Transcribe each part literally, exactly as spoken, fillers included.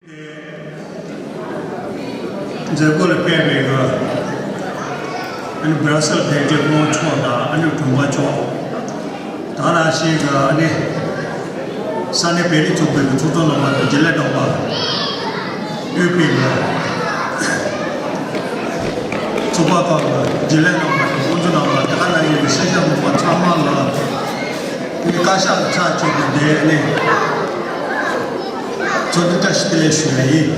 མཛད་སྒོ་ལ་ཕེབས་པའི་གི་ཨ་ནི་སྦྲ་སེལ་དད་ལྡན་སྐུ་ངོ་མཆོག་དང་ཨ་ནི་དྲུང་པ་མཆོག་དང་ནང་བཞིན་གི་ཨ་ནི་ས་གནས་བོད་རིགས་ཚོགས་པའི་གི་ཚོགས་གཙོ་རྣམ་པ་དང་རྒྱུན་ལས་རྣམ་པ། དབུས་པའི་གི་ཚོགས་པ་ཁག་གི་རྒྱུན་ལས་རྣམ་པ་དང་དབུ་མཛད་རྣམ་པ་དེ་ག་ནང་བཞིན་གི་སེར་སྐྱ་རྣམ་པ་ཚང་མ་ལ་ངས་བཀའ་ཤག་གི་ཕྱག་ཕྱིད་དུ་བསྡད་ནས། ཚོགས་འདུ་བཀྲ་ཤིས་བདེ་ལེགས་ཞུ་ཡ་ཡིན།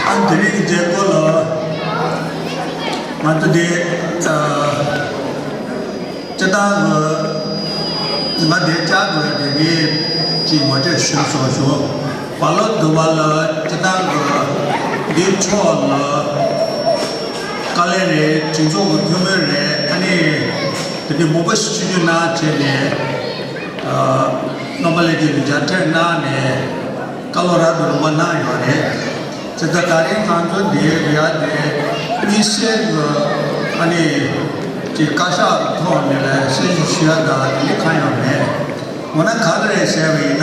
ཨ་དེ་རིང་གི་མཛད་སྒོ་ལ་ང་ཚོ་འདི་ཨ་སྤྱི་བཏང་གི་ང་འདིར་བཅར་དགོས་དེ་གའི་ཅིག་ངོ་སྤྲོད་ཞུ་སོགས་ཞུ། བར་ལོ་བསྡུ་བ་ལ་སྤྱི་བཏང་གི་འདི་ཕྱོགས་ལ་དཀའ་ལས་རེད། གྲོས་ཚོགས་ཀྱི་འཐུས་མི་རེད། ཨ་ནི། དེ་འདྲའི་མང་པོ་ཞིག་ཆིབས་བསྒྱུར་གནང་བྱས་ནས། ཨ་རྣམ་པ་ལྷན་རྒྱས་ཀྱིས་མཇལ་འཕྲད་གནང་ནས་བཀའ་སློབ་རབ་ཏུ་རིམ་པ་གནང་ཡོད་རེད། དེ་ལྟར་ད་རེས་ང་ཚོ་འདིར་ཡ་དེ་དམིགས་བསལ་གྱི་ཨ་ནི་ཅིག་བཀའ་ཤག་གི་ཐོག་ནས་ལ་གསལ་ཞུ་ཞུ་ཡ་དང་དེ་འདྲ་གང་ཡང་མེད། འོ་ན་ག་རེ་རེད་ཟེར་བ་ཡིན་ན།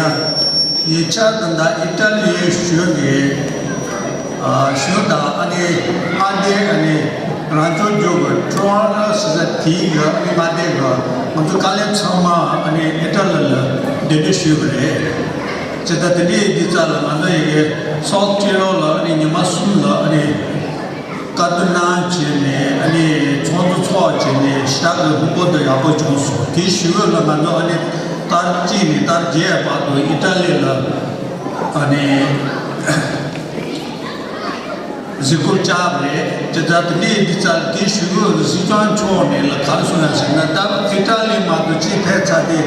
ཉེ་ཆར་དུ་ད་ཨི་ཊ་ལིའི་གཞུང་གི་ཨ་གཞུང་དང་ཨ་ནི་མངའ་སྡེ་ཨ་ནི་རང་སྐྱོང་ལྗོངས་ཀྱི་ཀྲོ་ཨན་ཌོ་ཟེར་ས་དེའི་གི་ཨ་ནི་མངའ་སྡེ་གི་ང་ཚོ་དཀའ་ལས་ཚང་མ་ཨ་ནི་ཨི་ཊ་ལི་ལ་གདན་འདྲེན་ཞུས་པ་རེད། ཇི་ལྟར་དེ་འདྲའི་ཡིན་དུས་ཙང་ལ་ང་ཚོ་ཡི་གེ་སོག་ཊི་རོ་ལ་ཨ་ནི་ཉི་མ་གསུམ་ལ་ཨ་ནི། བཀའ་བསྡུར་གནང་བྱས་ནས་ཨ་ནི་ཚོགས་འདུ་ཚོགས་བྱས་ནས་ཞེ་དྲག་གི་ཧུར་པོ་དང་ཡག་པོ་བྱུང་སོང་། དེའི་གཞུག་གུ་ལ་ང་ཚོ་ཨ་ནི་ཟླ་གཅིག་ནས་ཟླ་བརྒྱད་བར་དུ་ཨི་ཊ་ལི་ལ་ཨ་ནི་གཟིགས་སྐོར་བཅར་བ་རེད། དེ་ལྟར་དེ་ནས་འདི་ཚར་དེའི་གཞུག་གུ་ལ་སྲིད་སྐྱོང་མཆོག་ནས་ལ་ག་རེ་གསུངས་ཡ་ཟེར་ན། ད་ཨི་ཊ་ལི་མ་གཏོགས་ཅིག་ཕེབས་ཚར་ཏེ་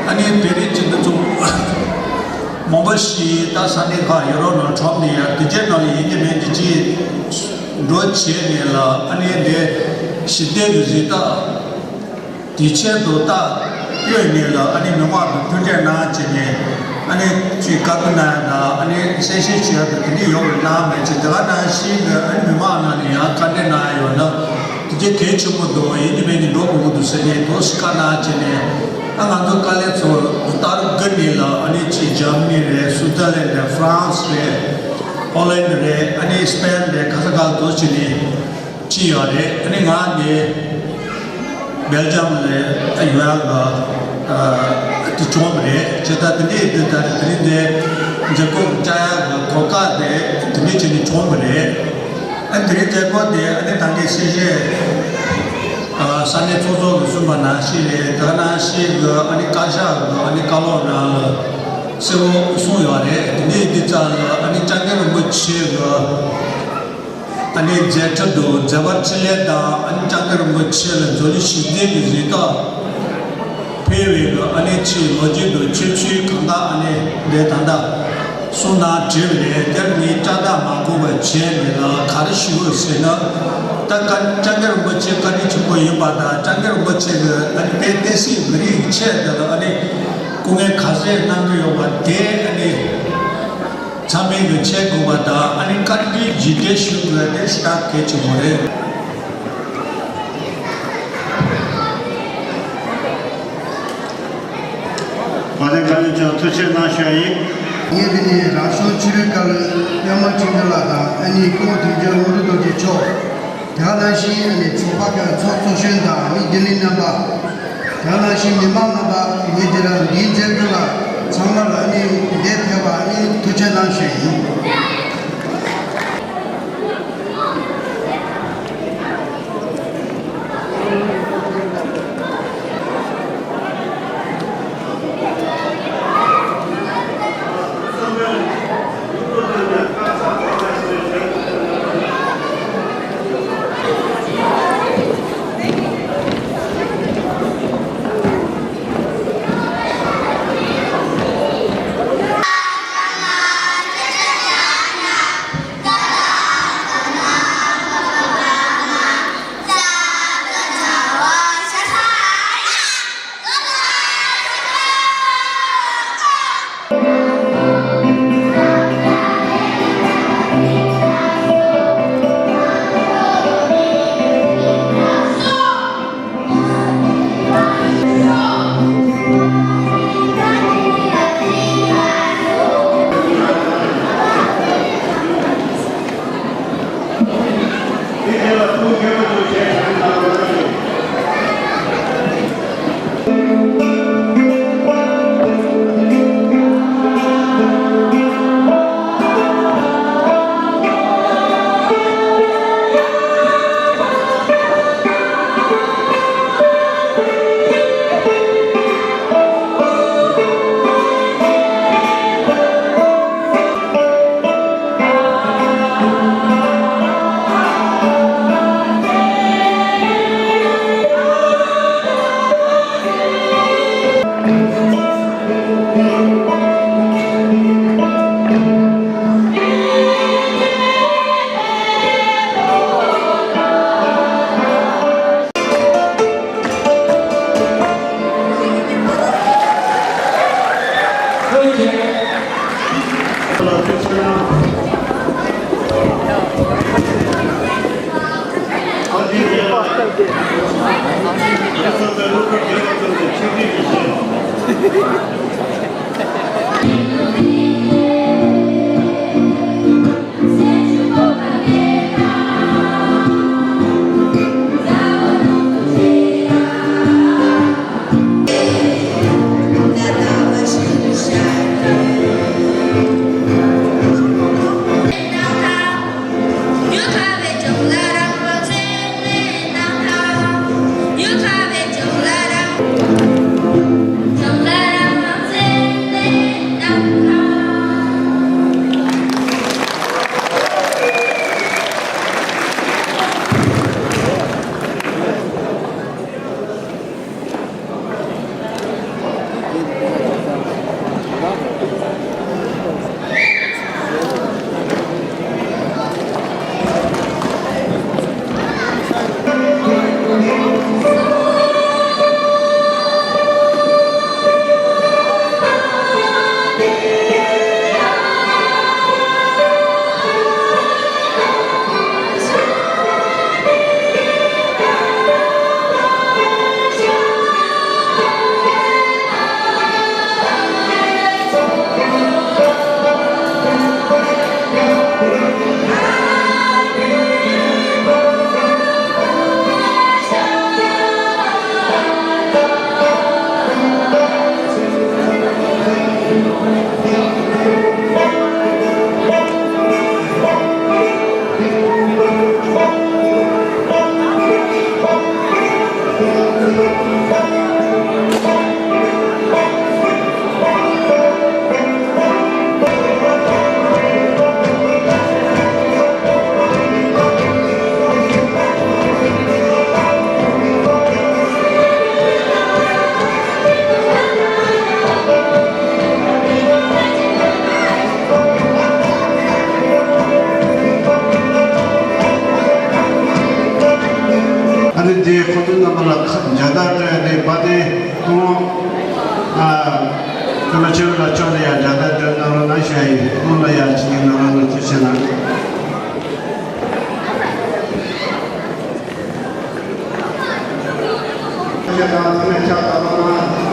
ཨ་ནི་བོད་རིགས་སྤྱི་མཐུན་ཚོགས་མང་པོ་ཞིག་ད་ས་གནས་ཁག་ཡུ་རོབ་ནང་འཁྲུག་ནས་ཡ་དེ་རྗེས་ནང་ལ་ཡིན་གྱི་མིན་གྱི་ཅིག་འགྲོ་བྱས་ནས་ལ་ཨ་ནི་འདི་ཞི་བདེ་གི་རིགས་ད་དེ་ཆེད་དུ་ད་བསྐྱོད་ནས་ལ་ཨ་ནི་མི་མང་དང་མཐུན་འབྲེལ་གནང་བྱས་ནས་ཨ་ནི་ཅིག་བཀའ་བསྡུར་གནང་ཡ་དང་ཨ་ནི་གསལ་བཤད་བྱེད་ཡ་དང་དེ་འདྲ་ཡོད་པ་གནང་མེད་ཅིག་དེ་ག་ནང་བཞིན་གྱི་ཨ་ནི་མི་མང་ནང་ནས་ཡང་བཀའ་འདྲི་གནང་ཡ་ཡོད་ན་དེ་ཚོ་གལ་ཆེན་པོ་འདུག་ཡིན་གྱི་མིན་གྱི་འགྲོ་དགོས་ཀྱི་འདུག་ཟེར་ནས་དོ་སི་བཀའ་གནང་བྱས་ནས་ཨ་ང་ཚོ་དཀའ་ལས་ཚོར་ལྟར་དགའ་ནས་ལ་ཨ་ནི་ཅིག་འཇར་མ་ནི་རེད། སུའི་ཙར་ལན་རེད། ཧྥ་རན་སི་རེད། ཧོ་ལན་རེད། ཨ་ནི་སི་པེན་རེད། ག་ས་ག་འགྲོ་བྱས་ནས། ཅི་ཡོད་རེད། ཨ་ནི་ང་འདི་སྦེལ་ཇམ་ལ་ཡོད་ཡག་གི་དེ་བྱུང་བ་རེད། ཇི་ལྟར་དེ་འདྲའི་དེ་ལྟར་དེ་རིང་འདི་མཛད་སྒོ་བཅར་ཡག་གི་གོ་སྐབས་དེ་དེ་འདྲའི་བྱས་ནས་བྱུང་བ་རེད། ཨ་ནི་དེ་རིང་མཛད་སྒོ་དེ་ཨ་ནི་ད་གིན་ཞིག་ཞིག་ས་གནས་ཚོགས་གཙོ་གིས་གསུངས་པ་ནང་བཞིན་རེད། དེ་ནང་བཞིན་གི་ཨ་ནི་བཀའ་ཤག་གི་ཨ་ནི་བཀའ་སློབ་ནང་ལ་གསལ་པོ་གསུངས་ཡོད་རེད། དེ་འདྲའི་དེ་ཙམ་ལ་ཨ་ནི་སྐྱབས་མགོན་རིན་པོ་ཆེ་གི་ཨ་ནི་མཛད་འཕྲིན་དང་མཛད་པ་འཕྲིན་ལས་དང་ཨ་ནི་སྐྱབས་མགོན་རིན་པོ་ཆེ་ལ་འཛམ་གླིང་ཞི་བདེ་གི་རིགས་ཐོག་ཕེབས་པའི་གི་ཨ་ནི་ཕྱིའི་ལོ་རྒྱུས་དང་ཁྱད་ཆོས་གང་དག་ཨ་ནི་འདི་ད་ལྟ་གསུང་གནང་བྲིས་པ་རེད། དེར་ངས་བཀྲག་མདངས་མ་གོ་བ་བྱས་ནས་ལ་ག་རེ་ཞུ་དགོས་ཟེར་ན། ད་བཀའ་སྐྱབས་མགོན་རིན་པོ་ཆེ་བཀའ་དྲིན་ཆེན་པོ་ཡིན་པ་དང་སྐྱབས་མགོན་རིན་པོ་ཆེ་གི་ཨ་ནི་དཔེ་བསྟན་སྲིད་མི་རིགས་ཀྱི་ཆེད་དུ་ལ་ཨ་ནི་སྐུ་ངལ་ག་ཚད་གནང་གི་ཡོད་པ་དེ་ཨ་ནི། ཚང་མས་གི་བྱེད་དགོས་པ་དང་ཨ་ནི་བཀའ་དྲིན་རྗེས་དྲན་ཞུ་དགོས་པ་དེ་ཞེ་དྲག་གལ་ཆེན་པོ་རེད། བ་དན་དཀར་ལེབ་མཆོག་ཐུགས་རྗེ་གནང་ཞུ་ཡ་ཡིན། ངས་འདི་ནས་རང་གཞུང་ཕྱི་དྲིལ་བཀའ་བློན་པད་མ་ཁྲི་འདུ་ལགས་དང་ཨ་ནི་སྐུ་ངོ་དོན་གཅོད་བློ་གྲོས་རྡོ་རྗེ་མཆོག་དེ་ག་ནང་བཞིན་ཨ་ནི་ཚོགས་པ་གི་ཚོགས་གཙོ་གཞོན་དང་མི་སྒེར་གླིང་རྣམ་པ། དེ་ག་ནང་བཞིན་མི་མང་རྣམ་པ་ངས་དེ་རིང་འདིའི་མཛད་སྒོ་ལ་ཚང་མ་ལ་ཨ་ནི་འདིར་ཕེབས་པ་ཨ་ནི་ཐུགས་རྗེ་གནང་ཞུ་ཡིན། ཨ་ནི་དེ་ཁོང་ཚོ་རྣམ་པ་ལ་མཇལ་དར་སྤྲད་དེ་བ་དེ་ཁོང་ཨ། ཀུན་ལ་ཆོས་ལ་ཕྱོགས་ལ་ཡང་མཇལ་དར་སྤྲད་གནང་རོགས་གནང་ཞུ་ཡ་ཡིན། ཁོང་ལ་ཡང་ཅི་ཡིན་གནང་རོགས་གནང་ཐུགས་རྗེ་གནང་། ཁྱེད་དང་ཐུགས་རྗེ་ཆེ།